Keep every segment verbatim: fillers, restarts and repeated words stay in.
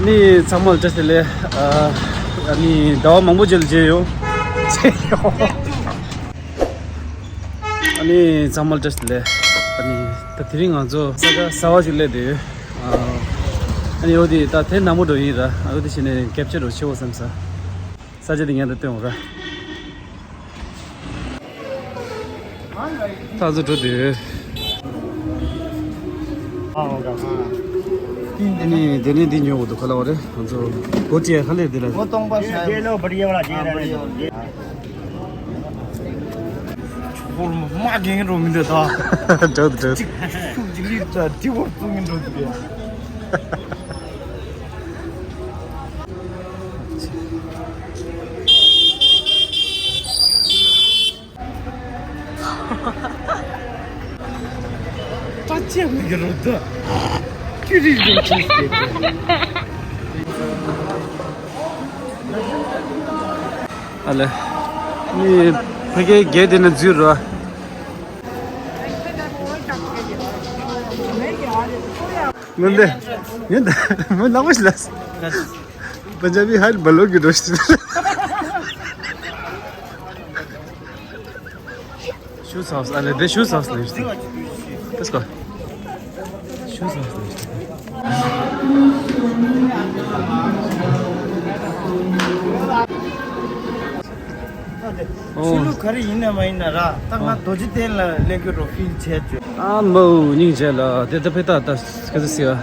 ཨ་ནི་ཚང་མ་ལ་བཀྲ་ཤིས་བདེ་ལེགས། ཨ་ཨ་ནི་ཟླ་བ་མང་པོ་རྗེས་ལ་མཇལ་ཡོང་། མཇལ་ཡོང་། ཨ་ནི་ཚང་མ་ལ་བཀྲ་ཤིས་བདེ་ལེགས། ཨ་ནི་ད་དེ་རིང་ང་ཚོ་ས་ཆ་གསར་པ་ཞིག་སླེབས་བསྡད་ཡོད། ཨ་ཨ་ནི་འོ་དེ་ད་དེ་ནང་མོ་འགྲོ་ཡིན་ར། ཨ་འོ་དེ་བྱས་ནས་ཀེབ་ཅར་འགྲོ་ཆེ་བོ་བསམ་ས། ས་ཆ་དེ་ངས་ད་སྟོན་འོང་ར། ད་ཚོ་འགྲོ་དུས། ཨ་ནི་དེ་ནས་འདི་ཉོ་དགོས་འདུག་ག་ལ་བ་རེད། ང་ཚོ་སྒོ་ཕྱེ་ག་ལེར་འདི་ལ། वो तोंग पास है। ये लो, बढ़िया वाला, ये रहा, ये रहा। ཆོག་མ་རྒན་རོ་མི་འདུག་ད། འགྲོ་འགྲོ། ཤུགས་ཀྱི་ལིར་ཙ་དྲི་བོར་བཙུགས་ངན་འགྲོ་འདུག་གས། ད་ཅི་མི་གི་རོ་ད། ཁྱོད་རིག་རིག་ཅིག་སྐྱེས་ཏེ། ཨ་ལེ། ནི་ཕ་གིའི་རྒྱལ་དེ་ན་འཛུལ་རོ། ངོ་འདི། ངོ་འདི་མོ་ནག་པོ་ཞིག་ལ། पंजाबी हाल बलो की दोस्ती। Shoes house, ale de shoes house neydi? Let's go. Shoes house neydi? ཕྱི་ལོ་ག་རེ་ཡིན་ན་མ་ཡིན་ན་ར། ད་ང་རྡོ་རྗེ་གདན་ལ་སླེབས་རྒྱུ་རོ་ཕིལ་བྱས་བྱོས། ཨ་མོ་སྙིང་རྗེ་ལ་དེ་ད་ཕེ་ད་ད་སྐད་ཆ་ཟེར་བ།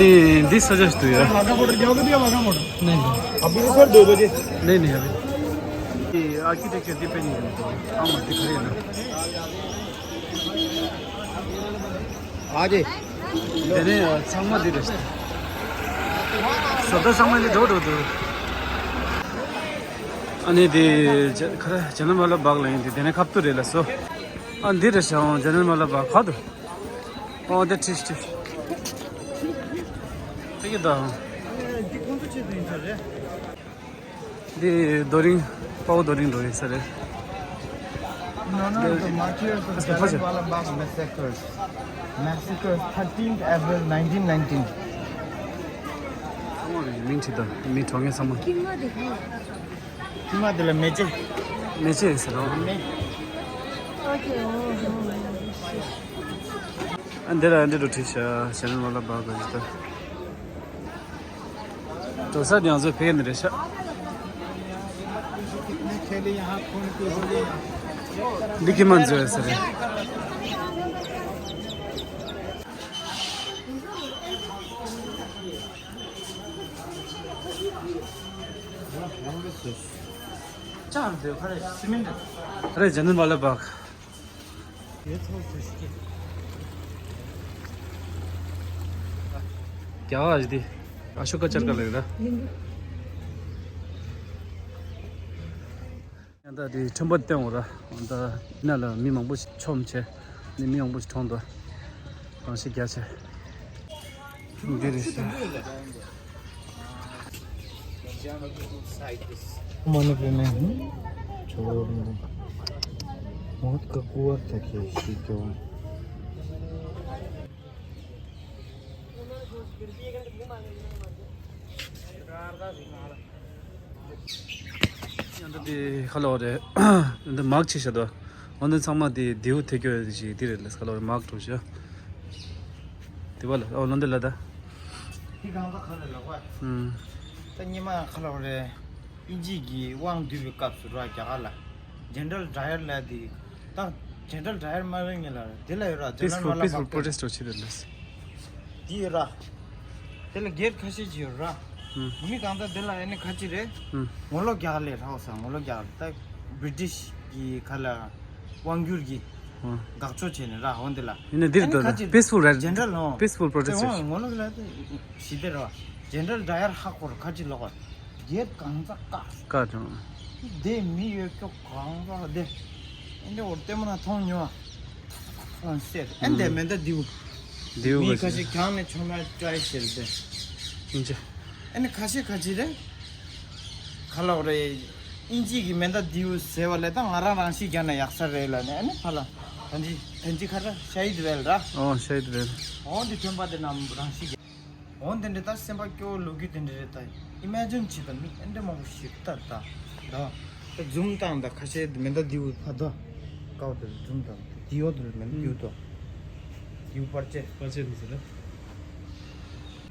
नहीं, दिस वजह से तो यार। वाघा बॉर्डर जाओगे भैया, वाघा बॉर्डर? नहीं, नहीं। अभी तो सर दो बजे। नहीं, नहीं, अभी। ये आर्किटेक्चर डिपेंड नहीं है, तो हम दिखाइए ना। आ जाए। དེ་ནས་ཚང་མ་འདི་རེད། བཟོ་ལྟ་ཚང་མ་འདི་འགྲོ་འགྲོ་འདུག་ཨ་ནི་དེ་ཇ་ཁ་ར་ཇ་ན་མ་ལ་བག་ལ་ཡིན་དེ་དེ་ནས་ཁབ་ཏུ་རེད་ལ་སོ། ཨ་འདི་རེད་ཤག་ཇ་ན་མ་ལ་བག་ག་དུ། ཨོ་དེ་ཁྲིས་ཁྲིས། དེ་གི་ད། འདི་རྡོ་རིང་། དཔའ་བོ་རྡོ་རིང་འགྲོ་ཡིན་ས་རེད། No, no, the martyrs of Jallianwala Bagh massacres. Massacres, thirteenth April nineteen nineteen. ཚང་མ་གི་མིང་བྲིས་དང་མི་གྲོངས་མཁན་ཚང་མ། ཀི་མ་དེ་ག་ཀི་མ་དེ་ལ་མེ་ལྕེ། མེ་ལྕེ་ཡིན་ས་རེད། མེ། Okay, oh, oh, oh, shit. ཨ་འདི་ལ་འདི་འགྲོ་བྲིས་ཤག་ཇ་ལན་ཝ་ལ་བྷག་གི་ད། འགྲོ་ས་དེ་ང་ཚོ་ཕེབས་ནི་རེད་ཤག་འདི་ཀི་མ་འཛུལ་ཡོད་ས་རེད། ཅང་འདོད་ཁ་རེད་སི་མེན་ཊི། ཁ་རེད་ཇ་ལན་ཝ་ལ་བྷག་རྒྱ་གར་ཞིག་དེ། ཨ་ཤོ་ཀ་ཅར་ཀ་ལ་ཡོད་ལ། ཡང་ད་དེ་ཁྲོན་པ་སྟོན་འོང་ར། ད་ཡིན་ན་ལ་མི་མང་པོ་ཞིག་ཆོམ་བྱས། ནི་མི་མང་པོ་ཞིག་གྲོངས་འདུག་རང་ཤི་རྒྱ་ཆེ། འདི་རེད་ཤག Mane pe mein, hmm? Chhod, बहुत ककूर था कि शी क्यों? ཡང་ད་དེ་ཁ་ལོ་རེད། འདི་མག་ཆེ་ཤ་དོ། འོ་འདི་ཚང་མ་དེ་རྡེའུ་ཐེ་ཀྱོ་ཞིག་དེ་རེད་ལ་ཁ་ལོ་རེད། མག་གྲོ་ཤ། དེ་བ་ལ་ཨོ་ལོ་འདི་ལ་ད། དེ་གང་ཟག་ཁ་ལ་ལོག་པ། ཨུམ། ད་ཉི་མ་ཁ་ལོ་རེད། དབྱིན་ཇི་གི་དབང་བསྡུས་པའི་སྐབས་སུ་ར་རྒྱ་གར་ལ། ཇེན་ཌལ་ཌ་ཡར་ལ་དེ། ད་ཇེན་ཌལ་ཌ་ཡར་མ་རེད་ངེད་ལ་དེ་ལ་ཡོད་ར། ཇེན་ཌལ་པིས་ཕུལ་མ་ལ་པིས་ཕུལ་བག་པྲོ་ཏེ་སི་ཊི་བྱེད་དེ་ལ། དེ་ཡོད་ར། དེ་ལ་གེ་ཊི་ཁ་ཤས་ཅིག་ཡོད་ར། ཨུམ། མི་གང་ལྟར་དེ་ལ་ཨེ་ནི་ཁ་ཅིག་རེད། ཨུམ། ངོ་ལོག་རྒྱག་ལས་ར་འོ་ས་ངོ་ལོག་རྒྱག་ད་བི་རི་ཊི་ཤི་གི་ཁ་ལ་དབང་བསྒྱུར་གྱི་ཨུམ། དགག་ཕྱོགས་བྱས་ནས་ར་འོ་འདི་ལ། ཡིན་ན་འདིར་ཨེ་ནི་ཁ་ཅིག་པིས་ཕུལ་རེད། ཇེན་ཌལ་ལོ། པིས་ཕུལ་པྲོ་ཊེ་སི་ཊི་དེ་བྱས། འོ་ངོ་ལོག་ལ་ཞི་བདེ་ར། ཇེན་ཌལ་ཌ་ཡར་ཧ་གོ་ར་ཁ་ཅིག་ལོག་ག་གེ་ཊི་གང་ཟག་བཀག་བཀག་ཀྱང་། དེ་མི་ཡོད་ཀྱོག་གང་ཟག་དེ། ཨེ་འདྲ་འོར་ལྟད་མོ་ན་མཐོང་མྱོང་ཨ། ཐག་ཐག་ཐག་ཟེར། ཨེ་འདྲ་མེ་མདའ་རྡེའུ། རྡེའུ་མི་ག་ཁ་ཤས་ཅིག་གྱང་ནས་ཆོ་མ་བཀྲ་ཟེར་ཏེ། ཨིན་ཅི། ཨེ་ནི་ཁ་ཤས་ཁ་ཅིག་རེད། ག་ལབ་རེད། དབྱིན་ཇི་གི་མེ་མདའ་རྡེའུ་ཟེར་བ་ལས་ད་ང་རང་རང་ཤི་རྒྱག་ན་ཡག་ས་རེད་ལབ་ནས་ཨེ་ནི་ཕ་ལ། ད་འདི་ད་འདི་ཁ་ར་ཤ་ཧིད་ཝེལ་ར། ཨོ་ཤ་ཧིད་ཝེལ། འོ་འདི་ཐོན་པ་དེ་རྣམས་རང་ཤི་རྒྱག་འོ་དེ་འདྲ་ད་སེམས་པ་སྐྱོ་བོ་ལོ་རྒྱུས་དེ་འདྲ་རེད་ད། ཨི་མེ་ཇིན་བྱེད་ད་མི་ཨེ་འདྲ་མང་པོ་ཞིག་ད་ད་ད། ད་ཛུམ་བཏང་ད་ཁ་ཤས་མེ་མདའ་རྡེའུ་ཕ་ད། ཀའོ་དེ་ཛུམ་བཏང་དེ་ཡོད་དེ་མེ་མདའ་རྡེའུ་ད། རྡེའུ་པར་ཆས། པར་ཆས་དེ་ཟེར་ད།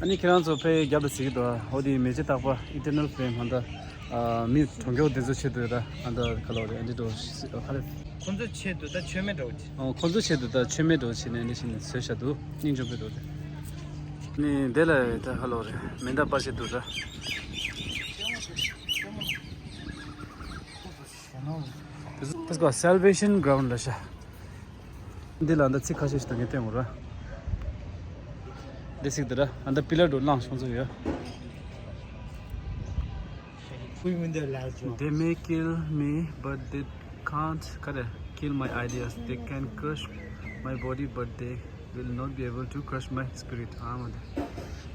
ཨ་ནི་ཁྱེད་རང་ཚོ་ཕའི་རྒྱབ་ལ་གཟིགས་ཀྱི་འདུག་འོ་དེ་མེ་ལྕེ་ལྟག་པ་ཨི་ཊར་ནལ་ཕི་ལེམ་ཧ་ད། མི་གྲོང་ཁྱེར་དེ་ཚོ་ཆེད་དུ་ད་ཨ་ད་ག་ལོ་རེད་ཨ་འདི་འགྲོ་ཁ་ལེ། ཁོ་ཚོ་ཆེད་དུ་ད་མཆོད་མེ་འདྲ་བོ་ཅིག་ཨོ་ཁོ་ཚོ་ཆེད་དུ་ད་མཆོད་མེ་འདྲ་བོ་བྱས་ནས་འདི་བྱས་ནས་བཟོས་བཞག་འདུག་སྙིང་རྗེ་པོ་འདུག་ནི་འདི་ལ་ད་ཧ་ལོ་རེད། མེ་མདའ་པར་ཆས་འདུག་ད། This is called Salvation Ground ལ་ཤ། འདི་ལ་འདི་ཚིག་ཁ་ཤས་ཤིག་ད་ངས་བསྟན་དགོས་ར། འདི་ཚིག་འདི་ར་ཨ་འདི་པི་ལར་དུ་བླངས་སོང་ཚོ་ཡོད། They may kill me, but they can't, ག་རེ། Kill my ideas. They can crush my body, but they will not be able to crush my spirit. ཨ་མ་དེ།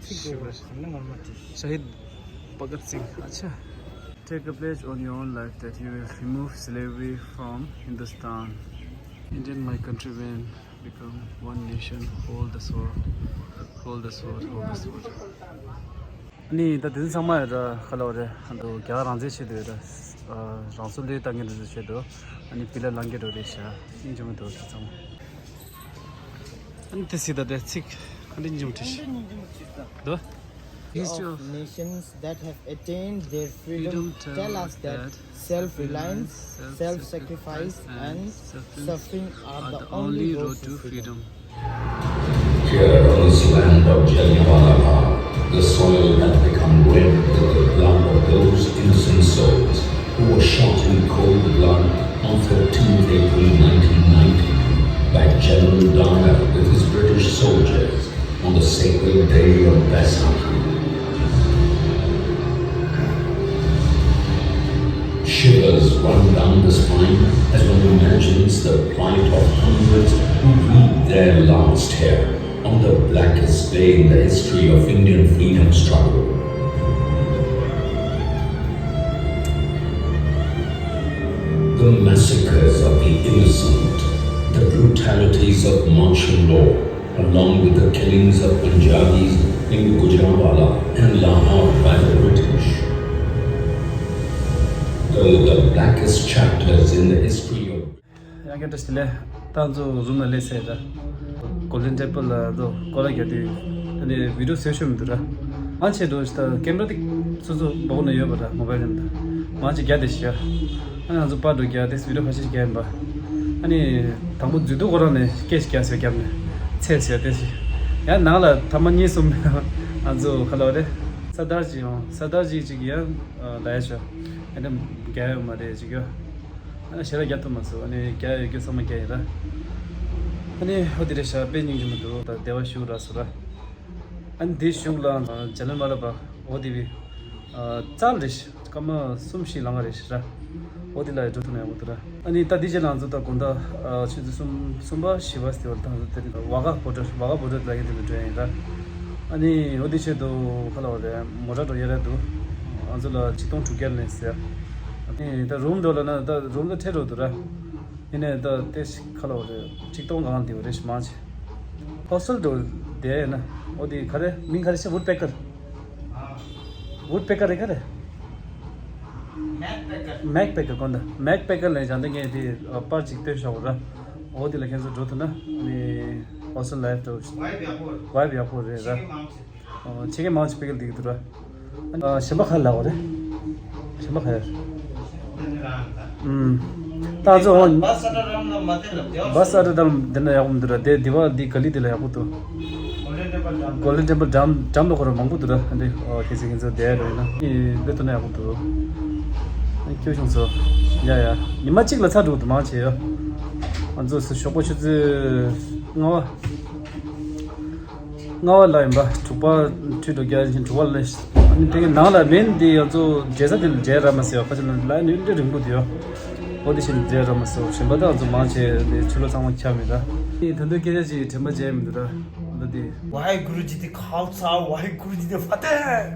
ཚིག་འདི་ག་ནི་ངར་མ་དེ། Shahid Bhagat Singh. Acha. Take a pledge on your own life that you will remove slavery from Hindustan. Indian, my countrymen, become one nation, hold the sword, hold the sword, hold the sword. ཨ་ནི་ད་དེ་ཚོ་ཚང་མ་ཡོད་ར་ག་ལབ་རེད། ཨ་ནི་རྒྱ་གར་རང་བཙན་ཆེད་དུ་ཡོད་ར། རང་སྲོག་བློས་བཏང་མཁན་དེ་ཚོ་ཆེད་དུ། ཨ་ནི་པི་ལ་ལང་གི་འགྲོ་རེད་ཤག་སྙིང་རྗེ་མོ་འདུག་དེ་ཚང་མ། ཨ་ནི་དེ་སྲིད་ད་དེ་ཚིག་ཨ་ནི་སྙིང་རྗེ་མོ་བྲིས་ཤག་འདུག History of nations that have attained their freedom tell us that self-reliance, self-sacrifice, and suffering are the only road to freedom. Here on this land of Jallianwala Bagh, the soil had become red with the blood of those innocent souls who were shot in cold blood on thirteenth April nineteen ninety by General Dyer with his British soldiers on the sacred day of Baisakhi. Shivers run down the spine as one imagines the plight of hundreds who breathed their last here on the blackest day in the history of Indian freedom struggle. The massacres of the innocent, the brutalities of martial law, along with the killings of Punjabis in Gujranwala and Lahore by the British, though the blackest chapters in the history of ཡང་བསྐྱར་བཀྲ་ཤིས་བདེ་ལེགས། ད་ཚོ་ཛུམ་ལ་སླེབས་ཚར་ར། གོལ་ཌན་ཊེམ་པལ་ལ་ཚོ་སྐོར་ར་རྒྱག་དུས་ཨ་ནི་བི་ཌི་ཡོ་བཟོས་ཤོར་མི་འདུག་ར། ང་ཆེད་དུ་ད་ཀེམ་ར་དེ་སོ་སོ་སྦོག་ན་ཡོད་པ་ར། མོ་བྷའིལ་ནང་ད་ང་ཅིག་རྒྱག་དེ་ཤི་ཡ། ཨ་ནི་ང་ཚོ་པར་འགྲོ་རྒྱག་དེ་བི་ཌི་ཡོ་ཁ་ཤས་ཤིག་རྒྱག་ཡིན་པ། ཨ་ནི་དང་པོ་འཛུལ་དུས་ཁོ་རང་ནས་སྐད་ཤིག་རྒྱག་ཟེར་རྒྱབ་ནས་ཚེ་ཟེར་དེ་ཤི། ཡང་ནང་ལ་ཐ་མ་གཉིས་གསུམ་ང་ཚོ་ག་ལབ་རེད། ས་དར་ཅིག་ཡོང་ས་དར་ཅིག་ཅིག་ཡང་ལ་ཡ་ཆོ། ཨ་ནི་རྒྱག་ཡོད་མ་རེད་ཅིག་ཡོད། ཨ་ནི་ཞེ་དྲག་རྒྱག་ཐུབ་མ་སོང་། ཨ་ནི་རྒྱག་ཡོད་རྒྱུ་ཚང་མ་རྒྱག་ཡིན་ར། ཨ་ནི་ཧོ་དེ་རེད་ཤག་དཔེ་སྙིང་རྗེ་མོ་འདུག་ད་བདེ་བ་ཞུ་ར་སོ་ར། ཨ་ནི་དེའི་གཞུག་ལ་ཇ་ལན་མ་ལ་པ་འོ་དེ་བི་ཙལ་རེད་ཤག་སྐར་མ་གསུམ་བཞི་ལང་ག་རེད་ཤག་ར། འོ་དེ་ལ་འགྲོ་ཐུབ་ན་ཡག་པོ་འདུག་ར། ཨ་ནི་ད་དེ་རྗེས་ལ་ང་ཚོ་ད་དགོང་དག་ཆུ་ཚོད་གསུམ་གསུམ་པ་བཞི་པ་དེ་བར་ད་ང་ཚོ་དེ་ནི་ཝ་ག་བོ་ཌར་ཝ་ག་བོ་ཌར་ལ་ཡིན་དེ་ལ་འགྲོ་ཡིན་ར། ཨ་ནི་འོ་དེ་ཆེད་དུ་ཁ་ལ་བ་རེད། མོ་ཊ་འགྲོ་ཡ་ར་འདུག་ང་ཚོ་ལ་ཆིག་སྟོང་དྲུག་བརྒྱ་ལེན་ཟེར། ཨ་ནི་ད་རུམ་འགྲོ་ལ་ན་ད་རུམ་ད་ཁྲལ་འགྲོ་འདུག་ར། ཡིན་ནའི་ད་དེ་ཁ་ལ་བ་རེད། ཆིག་སྟོང་གང་དེ་བ་རེད་ཤི་མང་ཆེ། ཧོ་སི་ཊལ་འགྲོ་བསྡད་ཡོད་ན་འོ་དེ་ག་རེ་མིང་ག་རེ་ཤི་བུད་པེ་ཀར། བུད་པེ་ཀར་རེད་ག་རེ། Backpacker. Backpacker གོ་འདི། Backpacker ལས་བྱང་དེ་ངས་དེ་པར་ཅིག་སྟོན་ཤོག་ར། འོ་དེ་ལ་ཁྱེད་ཚོ་འགྲོ་ཐུབ་ན་ནི་Austin Life དུ་vibe ཡག་པོ་རེད། Vibe ཡག་པོ་རེད་ར། ཕྱི་རྒྱལ་མང་ཆེ་ཕ་གིར་བསྡད་ཀྱི་འདུག་ར། གཞན་པ་ག་ལ་ལབ་དགོས་རེད། གཞན་པ་ག་རེད། ཨུམ། ད་ང་ཚོ་འོ། Bus Adda Dam ལ་མ་བསྡད་ལ། Bus Adda Dam དེ་ན་ཡག་པོ་འདུག་ར། དེ་དེ་བ་དེ་ག་ལི་དེ་ལ་ཡག་པོ་འདུག Golden Temple Dam. Golden Temple Dam ལ་ཁོ་ར་མང་པོ་འདུག་ར། འདི་ཁྱེད་ཚོ་ཁྱེད་ཚོ་དེ་རེད་ན་ཨི་དེ་ཐུབ་ན་ཡག་པོ་འདུག་ཨ་ཁྱོད་བྱུང་སོ། ཡ་ཡ། ཉི་མ་གཅིག་ལ་ཚར་འགྲོ་གི་འདུག་མང་ཆེ་ཡོད། ང་ཚོ་ཞོགས་པ་ཆུ་ཚོད་ལྔ་པ། ལྔ་པ་ལ་ཡིན་པ། དྲུག་པ་འཕྲོས་འགྲོ་རྒྱུ་ཡིན། དྲུག་པ་ལ་ནི་ཨ་ནི་དེ་གི་ནང་ལ་མིན་དེ་ང་ཚོ་མཇལ་ས་དེ་ལ་མཇལ་ར་མ་ཟེར་བ། ཁ་ཆེ་ལ་ལ་ནི་འདི་རིང་པོ་དེ་ཡོད། འོ་དེ་བཞིན་མཇལ་ར་མ་ཟེར་བ། གཞན་པ་ད་ང་ཚོ་མང་ཆེ་དེ་ཕྱི་ལོགས་ཚང་མ་ཁྱབ་མེད་ད། དེ་ད་དུང་སྐད་ཆ་ཅིག་དྲན་པ་བརྗེད་མི་འདུག་ད། འོ་ད་དེ། Waheguru Ji Ka Khalsa, Waheguru Ji Ki Fateh.